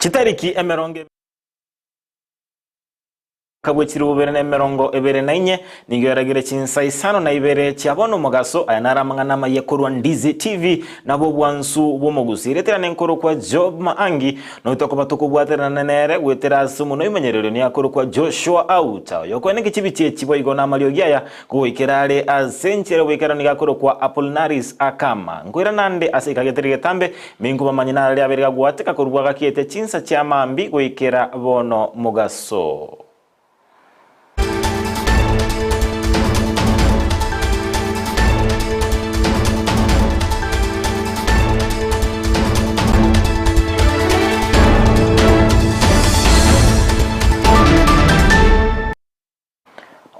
Chitariki emerongo ebere Omwaka bwe chilifu bibere na emerongo ebere na inye nigo eragire chinsa isano na ibere chia bono omogaso. Aya naro amang'ana amayia korwa Ndizi TV nabo obwansu bw'omogusi. Retera nenkorokwa Job Maangi noitokoba tokobwaterana nere goetera ase omonwa oimenyererio niakorokwa Joshua Auta oyokoeneki chibichi echi boigo namariogi aya Goikera are ase enchera y'oboikeranu nigo akorokwa Apollinaris Akama. Nkoirana nde ase eka getari getambe, minko bamanye narari abere gagwateka korwa gakiete chinsa chia mambia goikera bono mogaso.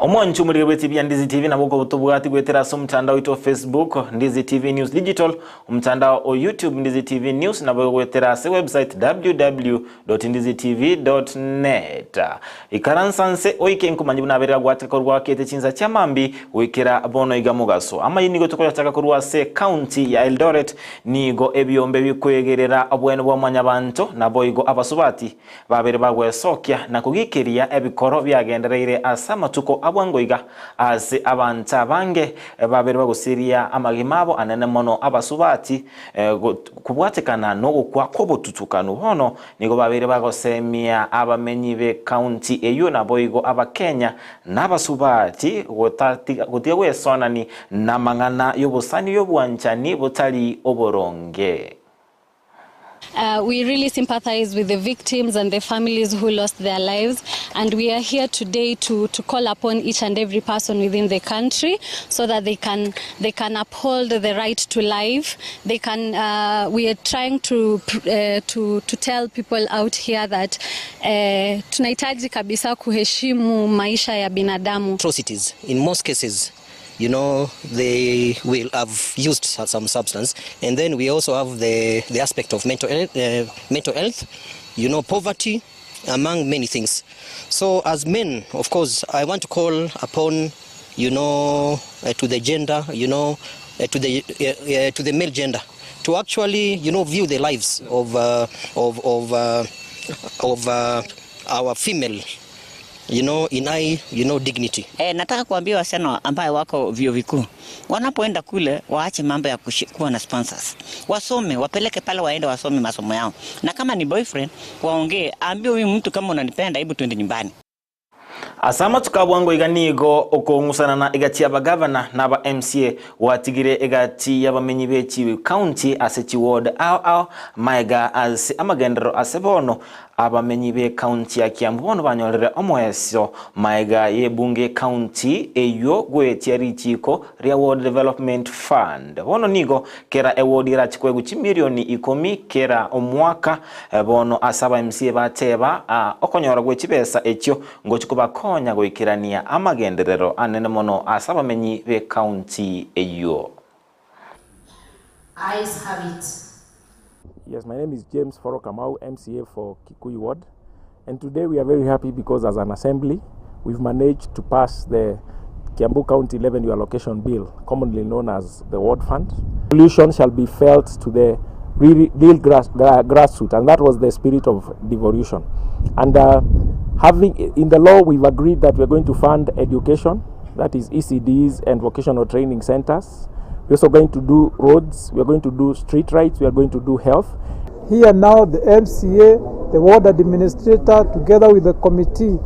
Omwancho omorige bwe TV ya Ndizi TV nabo okobotobwati goetera ase omotandao oito o Facebook, Ndizi TV News Digital, omotandao o YouTube, Ndizi TV News, nabo goetera ase website www.ndizitv.net. Ikaransa nse oike nkomanye buna abere agwateka korwa akete chinsa chia mambi goikera bono iga mogaso. Amayio nigo tokoyachaka korwa ase county ya Eldoret, nigo ebiombe bikoegerera obwene bwa mwanyabanto naboigo abasubati Babere bagwesokia na kogikeria ebikoro biagendereire ase amatuko a bwango iga, ase abanto abange babere bagosiria amagima abo anene mono abasubati kobwatekana nogokwa kw'obotutukanu. Bono nigo babeire bagosemia abamenyi b'ecounty eyio naboigo abakenya nabasubati gotiga gwesonani namang'ana y'obosani y'obwanchani botari oboronge. We really sympathize with the victims and the families who lost their lives and we are here today to, to call upon each and every person within the country so that they can, they can uphold the right to life. They can, uh, we are trying to, uh, to, to tell people out here that uh, tunahitaji kabisa kuheshimu maisha ya binadamu. Atrocities in most cases you know they will have used some substance and then we also have the, the aspect of mental, uh, mental health you know poverty among many things so as men of course i want to call upon you know uh, to the gender you know uh, to the uh, uh, to the male gender to actually you know view the lives of uh, of of uh, of uh, our female you know, in high, you know, dignity. Eh, nataka kuambia wasichana ambayo wako vyuo vikuu wanapoenda kule waache mambo ya kuwa na sponsors, wasome, wapeleke pale, waende wasome masomo yao, na kama ni boyfriend waongee, aambie huyu mtu kama unanipenda, hebu tuende nyumbani. Ase amatuko a bwango iga nigo okong'usanana egati y'abagavana na aba MCA gwatigire egati y'abamenyi be chicounty ase chiward ao ao maega ase amagenderero ase bono Abamenyi b'ecounty ya Kiambu bono banyorire omoeso maega y'ebunge y'ecounty eyio goetia richiiko ria Ward Development Fund. Bono nigo kera eward erache koegwa chimilioni ikomi kera omwaka bono ase aba MCA bateba okonyora gwe chibesa echio ngochi kobakonya goikerania amagenderero anene mono ase abamenyi b'ecounty eyio. Ayes have it. Yes, my name is James Foro Kamau, MCA for Kikuyu Ward. And today we are very happy because as an assembly, we've managed to pass the Kiambu County Revenue Allocation Bill, commonly known as the Ward Fund. Solution shall be felt to the real, real grass, gra, grassroots, and that was the spirit of devolution. And uh, having in the law, we've agreed that we're going to fund education, that is ECDs and vocational training centers. We're also going to do roads, we are going to do street rights, we are going to do health. Here now the MCA, the ward administrator, together with the committee,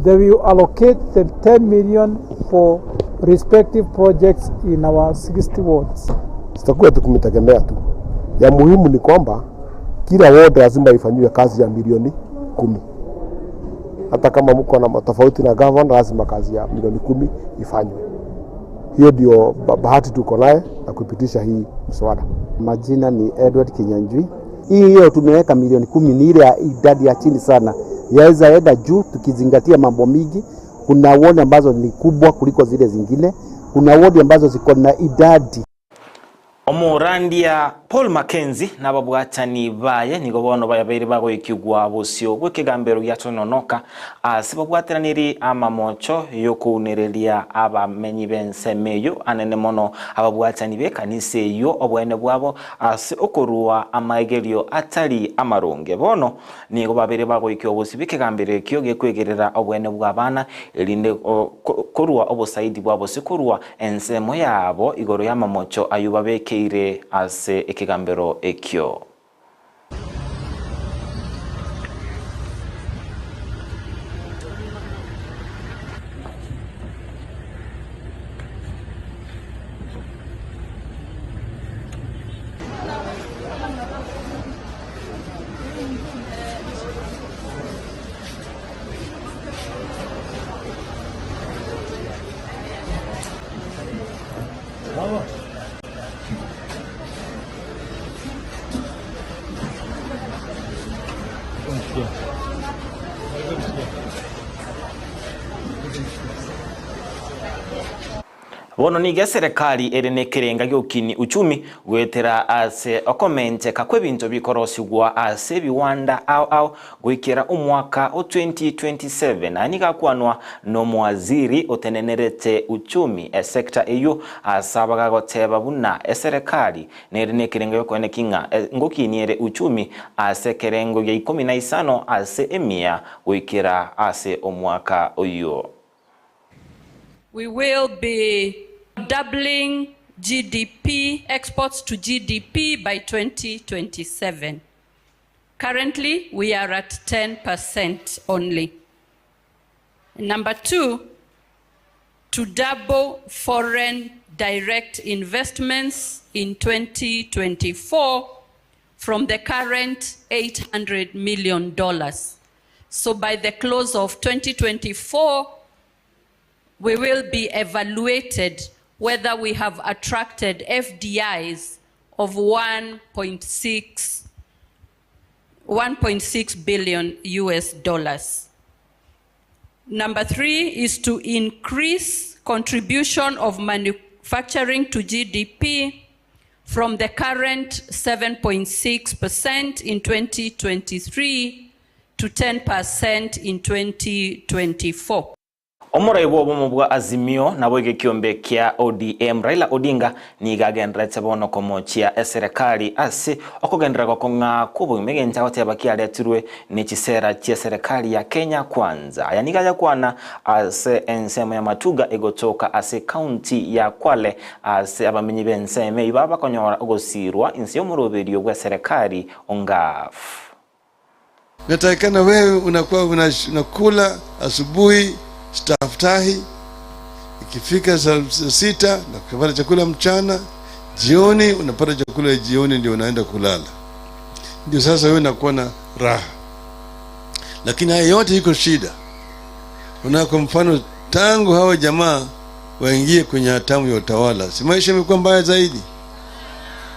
they will allocate the 10 million for respective projects in our 60 wards. Sitakuwa tukimtegemea tu. Ya muhimu ni kwamba kila ward lazima ifanyiwe kazi ya milioni kumi. Hata kama mko na tofauti na governor, lazima kazi ya milioni kumi ifanywe. Hiyo ndio bahati tuko naye na kupitisha hii mswada. Majina ni Edward Kinyanjui. Hii hiyo tumeweka milioni kumi ni ile idadi ya chini sana, yaweza enda juu tukizingatia mambo mingi. Kuna wodi ambazo ni kubwa kuliko zile zingine, kuna wodi ambazo ziko na idadi. Omorandia Paul Mackenzie na ababwatani baye nigo bono bayabeire bagoikigwa bosio bw'ekegambero gia Tononoka ase babwateraniri amamocho y'okounereria abamenyi b'ensemo eyio anene mono ababwatani b'ekanisa eyio oboene bwabo ase okorua amaegerio atari amaronge. Bono Nigo babeire bagoikia obosio bw'ekegambero ekio gekwegerera oboene bw'abana, erinde korua obosaidi bwa bosio korwa ensemo yabo igoro y'amamocho ayio babekeire ase ekegambero ekio. Bono nigo eserekari ere nekerenga gi'okinia uchumi goetera ase okomenteka kw'ebinto bikorosigwa ase ebiwanda ao ao goikera omwaka o 2027. Aya nigo akwanwa nomowaziri otenenerete uchumi esector eyio ase abagagoteba buna eserekari nere nekerengo giokoeneki ng'a ngokinia ere uchumi ase ekerengo gia ikomi na isano ase emia goikera ase omwaka oyio. We will be doubling GDP, exports to GDP by 2027. Currently, we are at 10% only. Number 2, to double foreign direct investments in 2024 from the current $800 million. So by the close of 2024, we will be evaluated whether we have attracted FDIs of 1.6 billion US dollars. Number 3 is to increase contribution of manufacturing to GDP from the current 7.6% in 2023 to 10% in 2024. Omorai bw'obomo bwa Azimio naboigo ekiombe kia ODM Raila Odinga nigo agendererete bono komochia eserekari ase okogenderera gokong'a kw'obogima egento agoteba kiaretirwe ne chisera chi'eserekari ya Kenya Kwanza. Aya nigo ayakwana ase ensemo ya Matuga egotoka ase ekaunti ya Kwale ase abamenyi b'ensemo eyio baba bakonyora ogosiirwa inse y'omoroberio bw'eserekari o Ngaf. Inatakikana wewe unakuwa unakula asubuhi staftahi, ikifika saa 6 na kupata chakula mchana, jioni unapata chakula ya jioni, ndio unaenda kulala, ndio sasa wewe unakuwa na raha. Lakini haya yote iko shida. Una kwa mfano, tangu hawa jamaa waingie kwenye hatamu ya utawala, si maisha imekuwa mbaya zaidi?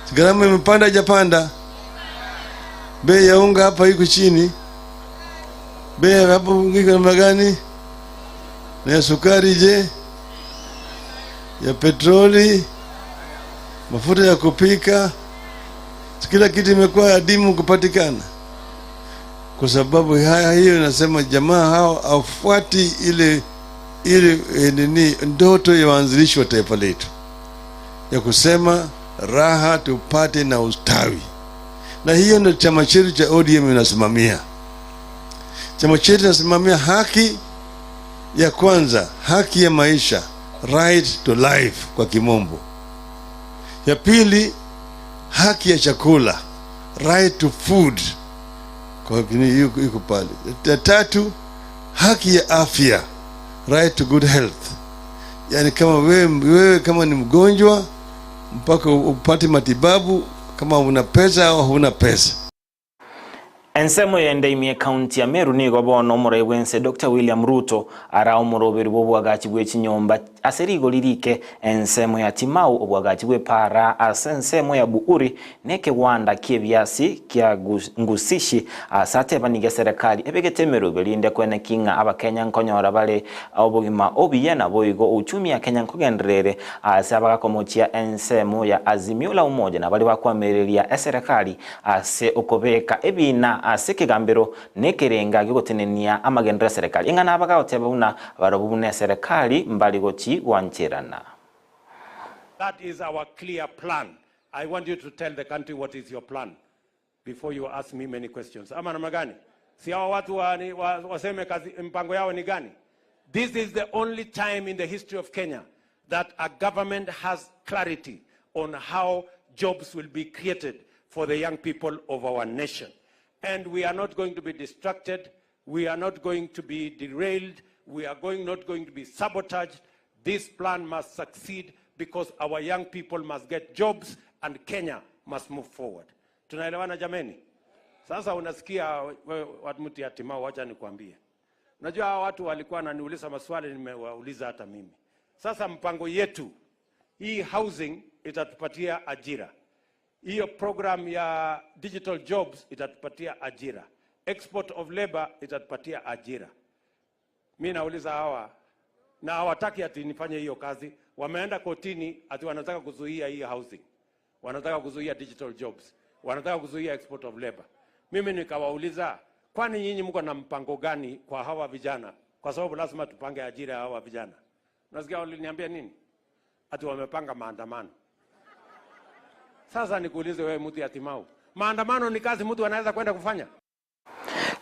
Si gharama imepanda haijapanda? Bei ya unga hapa iko chini, bei ya hapo iko namna gani? Na ya sukari je? Ya petroli, mafuta ya kupika, kila kitu imekuwa adimu kupatikana. Kwa sababu haya, hiyo nasema jamaa hao hawafuati ile nini ndoto ya waanzilishi wa taifa letu ya kusema raha tupate na ustawi. Na hiyo ndio chama chetu cha ODM inasimamia. Chama chetu kinasimamia haki ya kwanza, haki ya maisha, right to life kwa kimombo. Ya pili, haki ya chakula, right to food kwa iko pale. Ya tatu, haki ya afya, right to good health. Yaani kama wewe kama ni mgonjwa mpaka upate matibabu, kama una pesa au huna pesa. Ensemo yende ime ekaunti ya Meru nigo bono omorai bwense Doctor William Ruto ara omoroberi bw'oboagachi bwe chinyomba ase rigori rike ensemo ya Timau, oboagachi bw'epaara ase ensemo ya Buuri na ekegwanda ki'ebiasi kia Ngusishi ase atebanigie eserekari ebegete emeroberi rinde koeneki ng'a abakenya nkonyora bare obogima obuya naboigo uchumi ya Kenya nkogenderera ere ase abagakomochia ensemo ya Azimio la Umoja na baria bakoamereria eserekari Ase okobeka ebiina ase ekegambero na ekerenga gi'ogotenenia amagenderero 'eserekari, ing'ana abagagoteba buna barobwo buna eserekari mbari gochi gwancherana. That is our clear plan. I want you to tell the country what is your plan before you ask me many questions. Ama namna gani? Si hawa watu wa, wa, waseme kazi, mpango yao ni gani? This is the only time in the history of Kenya that a government has clarity on how jobs will be created for the young people of our nation. And we are not going to be distracted. We are not going to be derailed. We are going, not going to be sabotaged. This plan must succeed because our young people must get jobs and Kenya must move forward. Tunaelewana jameni? Sasa unasikia watu mtu ya Timau, wacha nikwambie. Unajua hawa watu walikuwa wananiuliza maswali, nimewauliza hata mimi. Sasa mpango yetu hii housing itatupatia ajira, hiyo program ya digital jobs itatupatia ajira, export of labor itatupatia ajira. Mi nauliza hawa na hawataki ati nifanye hiyo kazi, wameenda kotini ati wanataka kuzuia hii housing, wanataka kuzuia digital jobs, wanataka kuzuia export of labor. Mimi nikawauliza, kwani nyinyi mko na mpango gani kwa hawa vijana? Kwa sababu lazima tupange ajira ya hawa vijana. Nasikia waliniambia nini? Ati wamepanga maandamano. Sasa nikuulize wewe, mtu ya Timau, maandamano ni kazi mtu anaweza kwenda kufanya?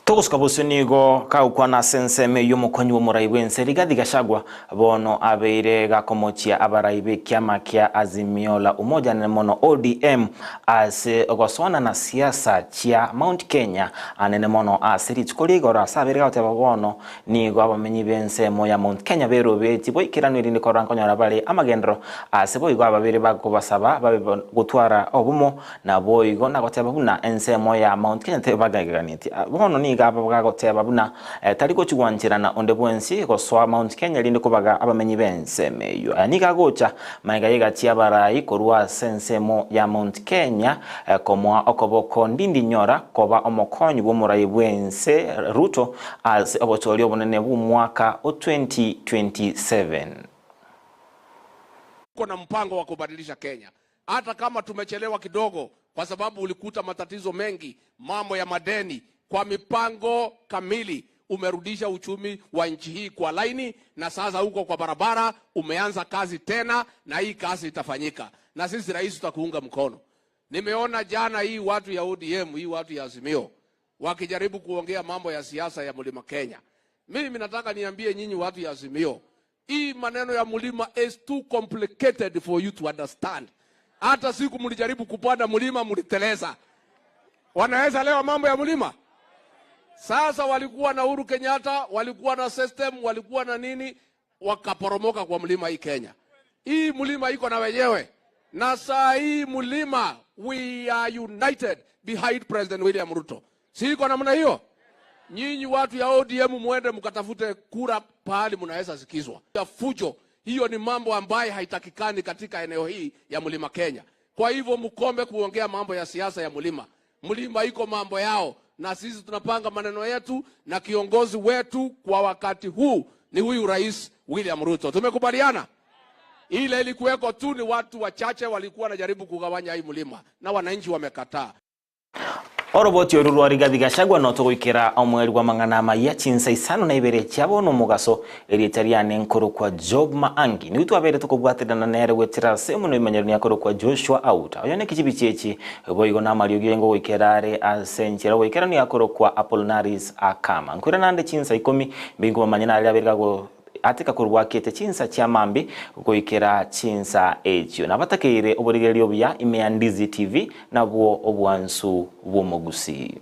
Togosuka bosio nigo kagokwana ase ensemo eyio omokonyi bw'omorai bw'ense Rigathi Gachagua bono abeire gakomochia abarai b'ekiama kia Azimio la Umoja anene mono ODM ase ogosoana na siasa chia Mount Kenya anene mono ase rituko ria igoro ase abeire gagoteba bono nigo abamenyi b'ensemo ya Mount Kenya berobetie boikeranu erinde korora nkonyora bare amagenderero ase boigo ababere bakobasaba babe gotwara obomo Naboigo nagoteba buna ensemo ya Mount Kenya tebagageganetie. Bono nigo aba bagoteba buna tari gochi gwancherana onde bwensi gosoa Mount Kenya erinde kobaga abamenyi b'ensemo eyio. Aya nigo agocha magega y'egati y'abarai korwa ase ensemo ya Mount Kenya komoa okoboko Ndindi Nyora koba omokonyi bw'omorai bw'ense Ruto ase obochori obonene bw'omwaka o 2027. Tuko na mpango wa kubadilisha Kenya. Hata kama tumechelewa kidogo, kwa sababu ulikuta matatizo mengi, mambo ya madeni. Kwa mipango kamili umerudisha uchumi wa nchi hii kwa laini, na sasa uko kwa barabara, umeanza kazi tena, na hii kazi itafanyika, na sisi rais tutakuunga mkono. Nimeona jana hii watu ya ODM, hii watu ya Azimio wakijaribu kuongea mambo ya siasa ya Mlima Kenya. Mimi nataka niambie nyinyi watu ya Azimio, hii maneno ya mlima is too complicated for you to understand. Hata siku mlijaribu kupanda mlima mliteleza. Wanaweza lewa mambo ya mlima? Sasa walikuwa na Uhuru Kenyatta, walikuwa na system, walikuwa na nini, wakaporomoka kwa mlima hii Kenya. Hii mlima iko na wenyewe, na saa hii mlima, we are united behind President William Ruto. Si iko namna hiyo? Nyinyi watu ya ODM muende mkatafute kura pahali mnaweza sikizwa. Ya fujo hiyo ni mambo ambayo haitakikani katika eneo hii ya mlima Kenya. Kwa hivyo mkombe kuongea mambo ya siasa ya mlima. Mlima iko mambo yao, na sisi tunapanga maneno yetu, na kiongozi wetu kwa wakati huu ni huyu Rais William Ruto. Tumekubaliana? Ile ilikuweko tu ni watu wachache walikuwa wanajaribu kugawanya hii mlima na wananchi wamekataa. Oroboti oru rwa Rigathi Gachagua notogoikera omweri bw'amang'ana amayia chinsa isano na ibere chia bono omogaso, erieta riane nkorokwa Job Maangi. Nigo twabeire tokobwaterana nere goetera ase omonwa oimanyereria akorokwa Joshua Auta. Oyo nekechibichi echi boigo namariogi aye ngogoikera are ase enchera ogoikeranu akorokwa Apollinaris Akama. Nkoirana ande chinsa ikomi mbi nkobamanya nare abeire kago Ateka korwa akete chinsa chia mambia goikera chinsa echio. Nabatakeire oborigereria obuya ime ya Ndizi TV nabwo obwansu bw'omogusii.